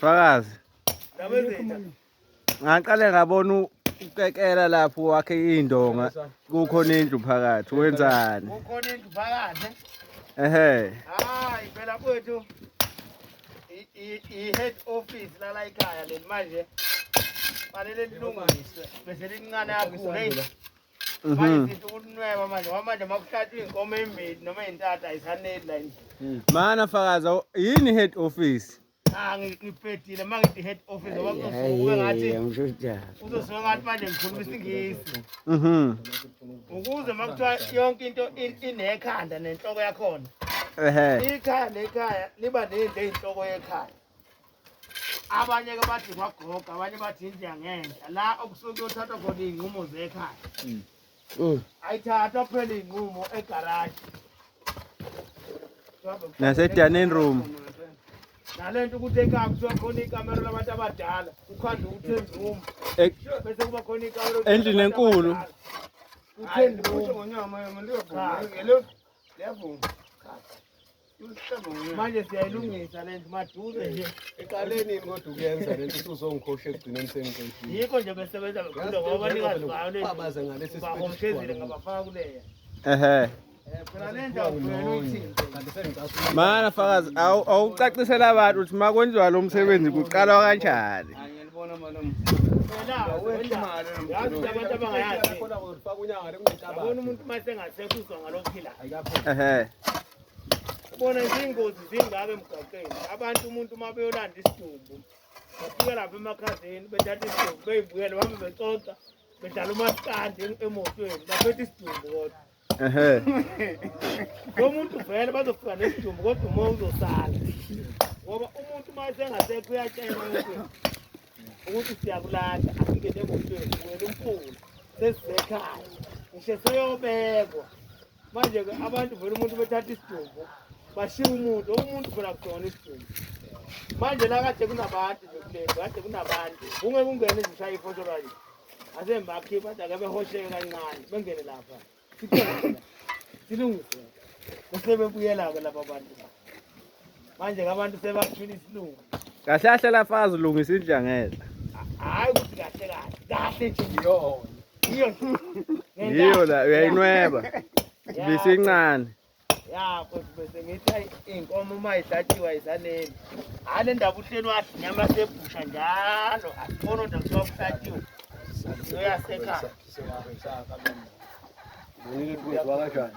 Fakazi. Ndabezitha. Ngaqale ngabona ukekela lapho wakhe indonga kukhona indlu phakathi wenzani? Kukhona indlu phakathi. Ehhe. Hayi phela kwethu i-head office lala ekhaya leli manje fanele lilungiswe bese lincane kakhulu hey. Manje sithi ukunweba manje ngoba manje makuhlatshwa iy'nkomo ey'mbili noma ey'ntathu ayisaneli la endlini. Mana fakazi yini head office? Cha ngibhedile uma ngithi head office ngoba kuzosuke ngathi kuzosuke ngathi manje ngikhuluma isiNgisi. Ukuze uma kuthiwa yonke into inekhanda nenhloko yakhona. Ehhe. Ikhaya nekhaya liba nendlu eyinhloko yekhaya. Abanye-ke bathi kwagogo, abanye bathi indlu yangenhla. La okusuke kuyothathwa khona iy'nqumo zekhaya. Ayithathwa phela iy'nqumo egaraji. Nase-dining room. Nale nto ukuthi ekhaya kuthiwa khona ikamero labantu abadala, kukhandwa u-ten room. Bese kuba khona ikamero Endlini enkulu. U-ten room. Manje siyayilungisa le ndlu maduze nje. Iqale nini kodwa ukuyenza le nto usuzongikhosha ekugcineni sengiqedile. Yikho nje besebenza kakhulu ngoba abanikazi bayo le ndlu Babaze ngalesi bahoshezile ngabafaka kuleya. Ehhe. Phela le ndlu awuvele uyithinte. Kanti sengicasula. Mana fakazi awucacisela abantu ukuthi makwenziwa lo msebenzi kuqalwa kanjani? Phela yazi ukuthi abantu abangayazi. Khona ufaka unyaka lekunenhlabathi. Yabona umuntu uma sengasekho uzwa ngalokhu Ayikapheli. Ehhe. Ubona nje iy'ngozi zingaka emgwaqeni. Abantu umuntu uma beyolanda isidumbu bafika lapha emakhazeni bethatha isidumbu bey'bukele bahambe bexoxa bedlala umasikandi emotweni baphethe isidumbu kodwa. Ehhe. Lo muntu vele bazofika nesidumbu kodwa umoya uzosala. Ngoba umuntu uma esengasekho uyatshelwa ukuthi ukuthi siyakulanda asingene emotweni wena umfula sesisekhaya ngisho seyobekwa. Manje-ke abantu vele umuntu bethatha isidumbu bashiya umuntu, umuntu phela kugcona isidumbu. Manje la kade kunabantu nje kule ndlu, kade kunabantu. Kungeke kungene nje ushaye ifosholo nje. Ase ngibakhipha bathi ake behosheke kancane bengene lapha. Sikhona. Silungise. Bese bebuyela-ke laba bantu. Manje-ke abantu sebaphila isilungu. Kahle kahle la fakazi ulungisa indlu yangenhla. Hhayi ukuthi kahle kahle. Kahle nje. Iyo. Yiyo la uyayinweba. Bisincane. Ya futhi bese ngithi ayi iy'nkomo uma yihlatshiwe ayisaneli. Hhayi le ndaba uhleli wadla inyama yasebhusha njalo. Asiboni kodwa kuthiwa kuhlatshiwe. Uyasekhaya. Bonile ukuthi kwenziwa kanjani.